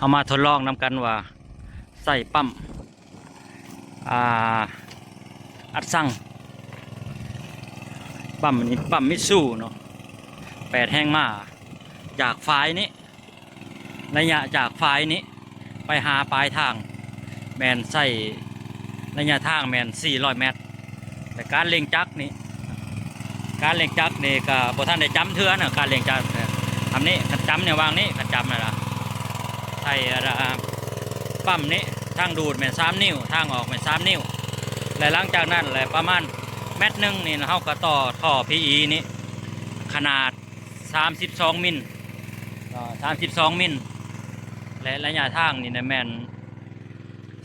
ເຮົາມາທົດລອງນຳກັນວ່າ ໃຊ້ປ້ຳ ອ່າ ອັດຊັງ ປ້ຳນີ້ ປ້ຳມິດຊູເນາະ ແປດແຮງມ້າ ຈາກຝາຍນີ້ ໄລຍະຈາກຝາຍນີ້ໄປຫາປາຍທາງ ແມ່ນໃຊ້ໄລຍະທາງແມ່ນສີ່ຮ້ອຍແມັດ. ແລະການເລັ່ງຈັກນີ້ ການເລັ່ງຈັກນີ້ກໍບໍ່ທັນໄດ້ຈຳເທື່ອນະ ການເລັ່ງຈັກ ທຳນີ້ ຄັນຈຳນີ້ ວາງນີ້ ຄັນຈຳນັ້ນນະ ໃຊ້ ອ່າ ປ້ຳນີ້ ທາງດູດແມ່ນສາມນິ້ວ ທາງອອກແມ່ນສາມນິ້ວ ແລະຫຼັງຈາກນັ້ນແຫຼະ ປະມານແມັດໜຶ່ງນີ້ ເຮົາກໍຕໍ່ທໍ່ພີອີນີ້ ຂະໜາດສາມສິບສອງມິນ ສາມສິບສອງມິນ ແລະໄລຍະທາງນີ້ນະແມ່ນ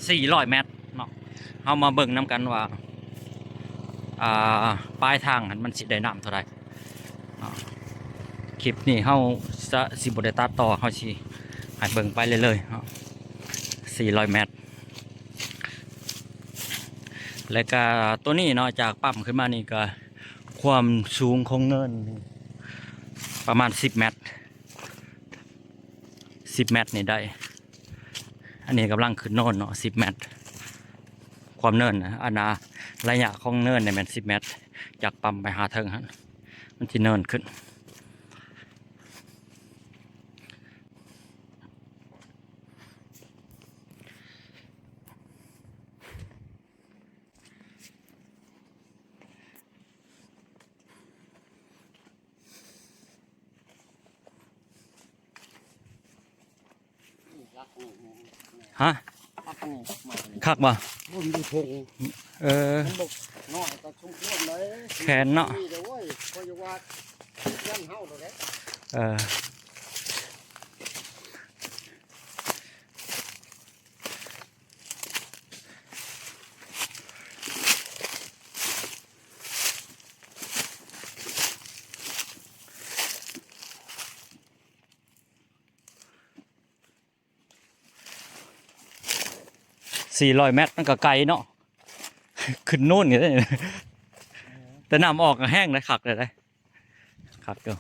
ສີ່ຮ້ອຍແມັດເນາະ. ເຮົາມາເບິ່ງນຳກັນວ່າ ອ່າ ປາຍທາງຫັ້ນມັນຊິໄດ້ນ້ຳເທົ່າໃດເນາະ. ຄລິບນີ້ເຮົາຈະ ຊິບໍ່ໄດ້ຕັດຕໍ່ ເຮົາຊິໃຫ້ເບິ່ງໄປເລື້ອຍໆເນາະ ສີ່ຮ້ອຍແມັດ. ແລະກະໂຕນີ້ເນາະ ຈາກປ້ຳຂຶ້ນມານີ້ກະ ຄວາມສູງຂອງເນີນປະມານສິບແມັດ ສິບແມັດນີ້ໄດ້. ອັນນີ້ກຳລັງຂຶ້ນໂນນເນາະ ສິບແມັດ ຄວາມເນີນນະ ອັນນາ ໄລຍະຂອງເນີນນີ້ແມ່ນສິບແມັດ ຈາກປ້ຳໄປຫາເທິງຫັ້ນ ມັນຊິເນີນຂຶ້ນ. ຮະ? ຄັກບໍ່? ເອີ ແຂນເນາະ ເອີ. ສີ່ຮ້ອຍແມັດມັນກໍໄກເນາະ ຂຶ້ນໂນນນີ້ເດ້ ແຕ່ນ້ຳອອກກໍແຮງເດ້ ຄັກເດ້ ຄັກຢູ່.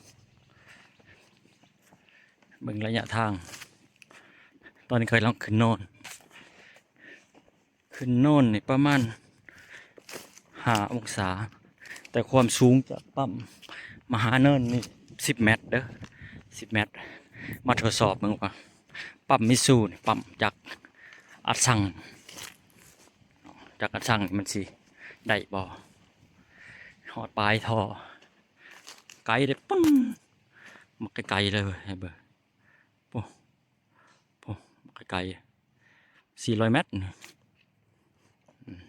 ເບິ່ງໄລຍະທາງ ຕອນນີ້ກຳລັງຂຶ້ນໂນນ ຂຶ້ນໂນນນີ້ປະມານຫ້າອົງສາ ແຕ່ຄວາມສູງຈາກປ້ຳມາຫາເນີນນີ້ສິບແມັດເດີ ສິບແມັດ. ມາທົດສອບເບິ່ງວ່າປ້ຳມິດຊູນີ້ ປ້ຳຈາກອັດຊັງ ຈາກອັດຊັງນີ້ມັນຊິໄດ້ບໍ່ ຮອດປາຍທໍ່ ໄກເດ້ ປຶ້ງ ມັນໄກໆເລີຍ ໃຫ້ເບິ່ງ ໂອ້ ໂອ້ ໄກໆ ສີ່ຮ້ອຍແມັດ ອືມ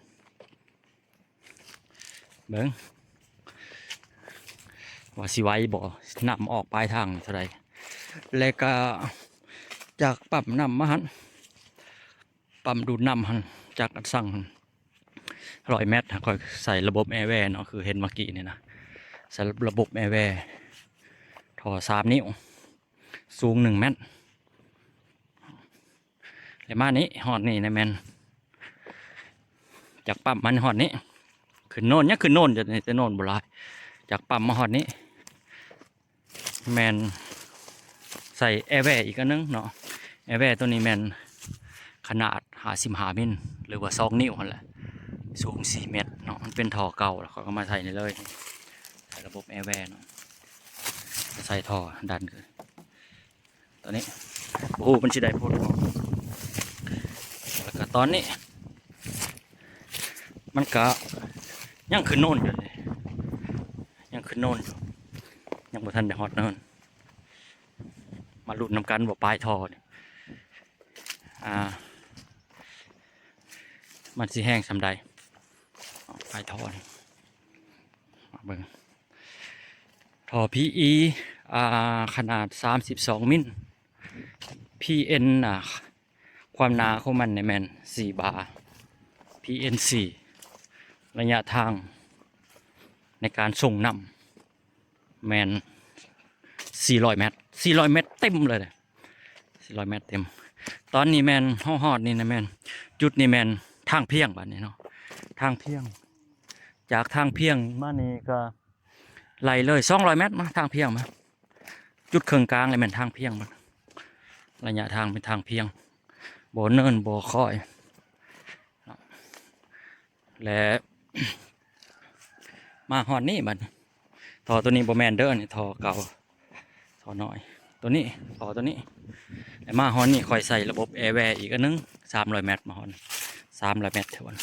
ເບິ່ງວ່າຊິໄຫວບໍ່ ນ້ຳອອກປາຍທາງເທົ່າໃດ. ແລະກະຈາກປ້ຳນ້ຳມາຫັ້ນ ປ້ຳດູດນ້ຳຫັ້ນ ຈາກອັດຊັງຫັ້ນ ຮ້ອຍແມັດ ຂ້ອຍໃສ່ລະບົບແອແວເນາະ ຄືເຫັນເມື່ອກີ້ນີ້ນະ ໃສ່ລະບົບແອແວ ທໍ່ສາມນິ້ວ ສູງໜຶ່ງແມັດ. ແລ້ວມານີ້ ຮອດນີ້ນະແມ່ນ ຈາກປ້ຳມາຮອດນີ້ ຂຶ້ນໂນນ ຍັງຂຶ້ນໂນນຢູ່ ແຕ່ໂນນບໍ່ຫຼາຍ ຈາກປ້ຳມາຮອດນີ້ ແມ່ນໃສ່ແອແວອີກອັນໜຶ່ງເນາະ. ແອແວໂຕນີ້ແມ່ນຂະໜາດຫ້າສິບຫ້າມິນ ຫຼືວ່າສອງນິ້ວຫັ້ນແຫຼະ ສູງສີ່ແມັດເນາະ. ມັນເປັນທໍ່ເກົ່າ ແລ້ວເຂົາກໍມາໃສ່ນີ້ເລີຍ ໃສ່ລະບົບແອແວເນາະ ໃສ່ທໍ່ດັນຂຶ້ນ ຕອນນີ້ບໍ່ຮູ້ມັນຊິໄດ້ຜົນບໍ່. ແລ້ວກໍຕອນນີ້ ມັນກະຍັງຂຶ້ນໂນນຢູ່ ຍັງຂຶ້ນໂນນຢູ່ ຍັງບໍ່ທັນໄດ້ຮອດເນີນ. ມາລຸ້ນນຳກັນວ່າປາຍທໍ່ນີ້ ອ່າ ມັນຊິແຮງສ່ຳໃດ ປາຍທໍ່ນີ້ ມາເບິ່ງ ທໍ່ພີອີ ອ່າ ຂະໜາດສາມສິບສອງມິນ ພີເອັນ ອ່າ ຄວາມໜາຂອງມັນນີ້ແມ່ນສີ່ບາ ພີເອັນສີ່ ໄລຍະທາງໃນການສົ່ງນ້ຳແມ່ນສີ່ຮ້ອຍແມັດ ສີ່ຮ້ອຍແມັດເຕັມເລີຍ ສີ່ຮ້ອຍແມັດເຕັມ. ຕອນນີ້ແມ່ນເຮົາຮອດນີ້ນະ ແມ່ນຈຸດນີ້ແມ່ນທາງພຽງບາດນີ້ເນາະ ທາງພຽງ ຈາກທາງພຽງມານີ້ກໍ ໄລ່ເລີຍສອງຮ້ອຍແມັດມາທາງພຽງມາ ຈຸດເຄິ່ງກາງແລ້ວແມ່ນທາງພຽງມາ. ໄລຍະທາງເປັນທາງພຽງ ບໍ່ເນີນບໍ່ຄ້ອຍ ແລະ ມາຮອດນີ້ບັດນີ້ ທໍ່ໂຕນີ້ບໍ່ແມ່ນເດີ ນີ້ທໍ່ເກົ່າ ທໍ່ນ້ອຍ ໂຕນີ້ ທໍ່ໂຕນີ້ ແລະ ມາຮອດນີ້ຂ້ອຍໃສ່ລະບົບແອແວອີກອັນໜຶ່ງ ສາມຮ້ອຍແມັດ ມາຮອດສາມຮ້ອຍແມັດທວນ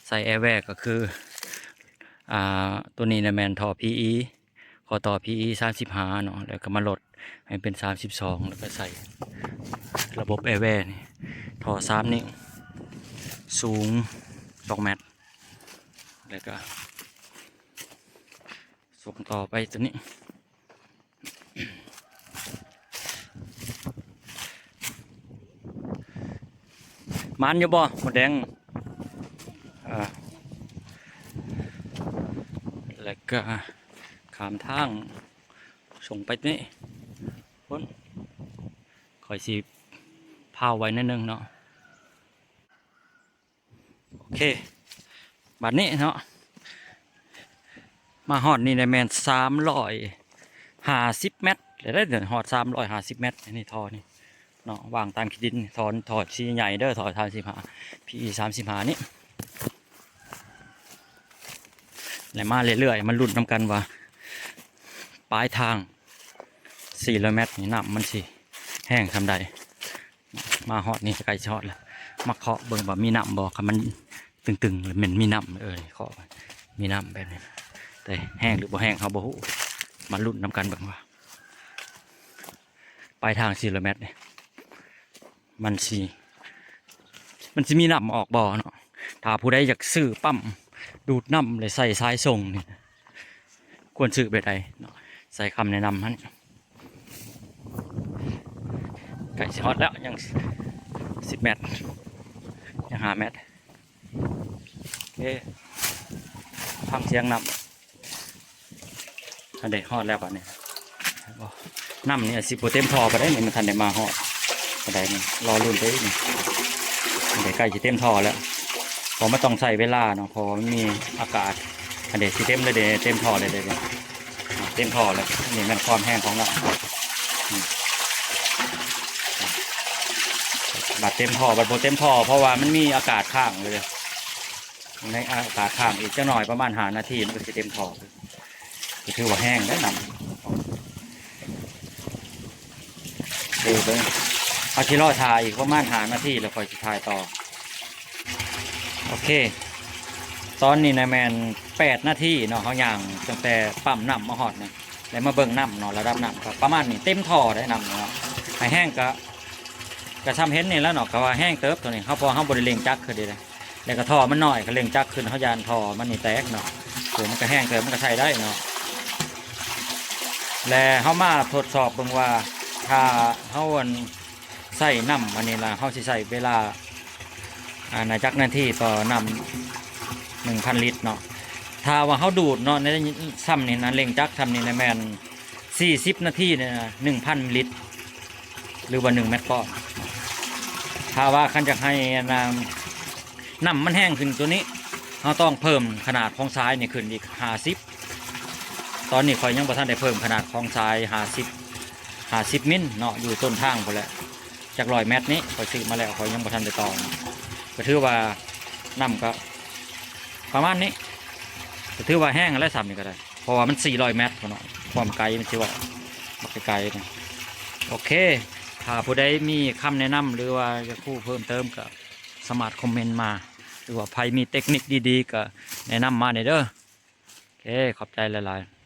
ໃສ່ແອແວກໍຄື ອ່າ ໂຕນີ້ນະແມ່ນທໍ່ພີອີ ຂໍຕໍ່ພີອີສາມສິບຫ້າເນາະ ແລ້ວກໍມາລົດໃຫ້ເປັນສາມສິບສອງ ແລ້ວກໍໃສ່ລະບົບແອແວນີ້ ທໍ່ສາມນິ້ວ ສູງສອງແມັດ ແລ້ວກໍສົ່ງຕໍ່ໄປໂຕນີ້. ໝານຢູ່ບໍ່ ມົດແດງ? ເອີ ແລ້ວກະຂ້າມທາງ ສົ່ງໄປນີ້ພຸ້ນ ຂ້ອຍຊິພາວໄວ້ໜ້ອຍໜຶ່ງເນາະ. ໂອເຄ ບັດນີ້ເນາະ ມາຮອດນີ້ໄດ້ແມ່ນສາມຮ້ອຍຫ້າສິບແມັດ ແລ້ວໄດ້ຮອດສາມຮ້ອຍຫ້າສິບແມັດ ອັນນີ້ທໍ່ນີ້ເນາະ ວາງຕາມຂີ້ດິນ ທໍ່ ທໍ່ຊີ້ໃຫຍ່ເດີ ທໍ່ສາມສິບຫ້າ ພີອີສາມສິບຫ້ານີ້ ແລ້ວມາເລື້ອຍໆ ມາລຸ້ນນຳກັນວ່າ ປາຍທາງສີ່ຮ້ອຍແມັດນີ້ ນ້ຳມັນຊິແຮງສ່ຳໃດ. ມາຮອດນີ້ ໃກ້ຊິຮອດແລ້ວ ມາເຄາະເບິ່ງວ່າມີນ້ຳບໍ່ ຄັນມັນຕຶງໆ ແລ້ວແມ່ນມີນ້ຳ ເອີ ເຄາະ ມີນ້ຳແບບນີ້ ແຕ່ແຮງຫຼືບໍ່ແຮງເຮົາບໍ່ຮູ້ ມາລຸ້ນນຳກັນເບິ່ງວ່າ ປາຍທາງສີ່ຮ້ອຍແມັດນີ້ ມັນຊິ ມັນຊິມີນ້ຳອອກບໍ່ເນາະ. ຖ້າຜູ້ໃດຢາກຊື້ປ້ຳດູດນ້ຳ ແລະ ໃສ່ສາຍສົ່ງນີ້ ຄວນຊື້ແບບໃດເນາະ ໃສ່ຄຳແນະນຳຫັ້ນ. ໃກ້ຊິຮອດແລ້ວ ຍັງສິບແມັດ ຍັງຫ້າແມັດ. ໂອເຄ ຟັງສຽງນ້ຳ ອັນເດ ຮອດແລ້ວບາດນີ້. ນ້ຳນີ້ອາດຊິບໍ່ເຕັມທໍ່ປານໃດນີ້ ມັນທັນໄດ້ມາຮອດປານໃດນີ້ ລໍລຸ້ນໄປອີກນີ້. ອັນເດ ໃກ້ຊິເຕັມທໍ່ແລ້ວ ເພາະມັນຕ້ອງໃຊ້ເວລາເນາະ ເພາະວ່າມັນມີອາກາດ. ອັນເດ ຊິເຕັມແລ້ວເດ ເຕັມທໍ່ແລ້ວເດ ເຕັມທໍ່ແລ້ວ. ນີ້ແມ່ນຄວາມແຮງຂອງນ້ຳ ບາດເຕັມທໍ່ ບາດບໍ່ເຕັມທໍ່ ເພາະວ່າມັນມີອາກາດຄ້າງເລີຍ. ໃນອາກາດຄ້າງອີກຈັກໜ້ອຍ ປະມານຫ້ານາທີ ມັນກໍຊິເຕັມທໍ່ ກໍຖືວ່າແຮງໄດ໋ນ້ຳ. ເອີ ເບິ່ງ ເຮົາຊິລໍຖ້າອີກປະມານຫ້ານາທີ ແລ້ວຄ່ອຍຊິຖ່າຍຕໍ່. ໂອເຄ ຕອນນີ້ນະແມ່ນແປດນາທີເນາະ ເຮົາຍ່າງຕັ້ງແຕ່ປ້ຳນ້ຳມາຮອດນີ້ ແລ້ວມາເບິ່ງນ້ຳເນາະ ລະດັບນ້ຳກໍປະມານນີ້ ເຕັມທໍ່ໄດ໋ນ້ຳເນາະ. ໃຫ້ແຮງກໍ ກໍຊ່ຳເຫັນນີ້ແຫຼະເນາະ ກໍວ່າແຮງເຕີບໂຕນີ້ ເຮົາ ເພາະເຮົາບໍ່ໄດ້ເລັ່ງຈັກຂຶ້ນເດ້ ແລ້ວກໍທໍ່ມັນນ້ອຍ ກໍເລັ່ງຈັກຂຶ້ນ ເຮົາຢ້ານທໍ່ມັນນີ້ແຕກເນາະ. ໂຕມັນກໍແຮງເຕີບ ມັນກໍໃຊ້ໄດ້ເນາະ. ແລະ ເຮົາມາທົດສອບເບິ່ງວ່າ ຖ້າເຮົາ ອັນ ໃຊ້ນ້ຳອັນນີ້ລະ ເຮົາຊິໃຊ້ເວລາ ອາ ນາຈັກນາທີຕໍ່ນ້ຳໜຶ່ງພັນລິດເນາະ. ຖ້າວ່າເຮົາດູດເນາະ ໃນຊ່ຳນີ້ນະ ເລັ່ງຈັກຊ່ຳນີ້ນະ ແມ່ນສີ່ສິບນາທີນີ້ນະ ໜຶ່ງພັນລິດ ຫຼືວ່າໜຶ່ງແມັດກ້ອນ. ຖ້າວ່າຄັນຢາກໃຫ້ ອັນ ນ້ຳມັນແຮງຂຶ້ນໂຕນີ້ ເຮົາຕ້ອງເພີ່ມຂະໜາດຂອງສາຍນີ້ຂຶ້ນອີກຫ້າສິບ. ຕອນນີ້ຂ້ອຍຍັງບໍ່ທັນໄດ້ເພີ່ມຂະໜາດຂອງສາຍຫ້າສິບ ຫ້າສິບມິນເນາະ ຢູ່ຕົ້ນທາງພຸ້ນແຫຼະ. ຈັກຮ້ອຍແມັດນີ້ ຂ້ອຍຊື້ມາແລ້ວ ຂ້ອຍຍັງບໍ່ທັນໄດ້ຕໍ່. ກໍຖືວ່ານ້ຳກໍປະມານນີ້ ກໍຖືວ່າແຮງແລ້ວ ຊ່ຳນີ້ກໍໄດ້ ເພາະວ່າມັນສີ່ຮ້ອຍແມັດພຸ້ນເນາະ ຄວາມໄກມັນຊິເວົ້າບັກໄກໆນີ້. ໂອເຄ ຖ້າຜູ້ໃດມີຄຳແນະນຳ ຫຼືວ່າຢາກຮູ້ເພີ່ມເຕີມ ກໍສາມາດຄອມເມັນມາ ຫຼືວ່າໃຜມີເຕັກນິກດີໆ ກໍແນະນຳມາແດ່ເດີ. ໂອເຄ ຂອບໃຈຫຼາຍໆ.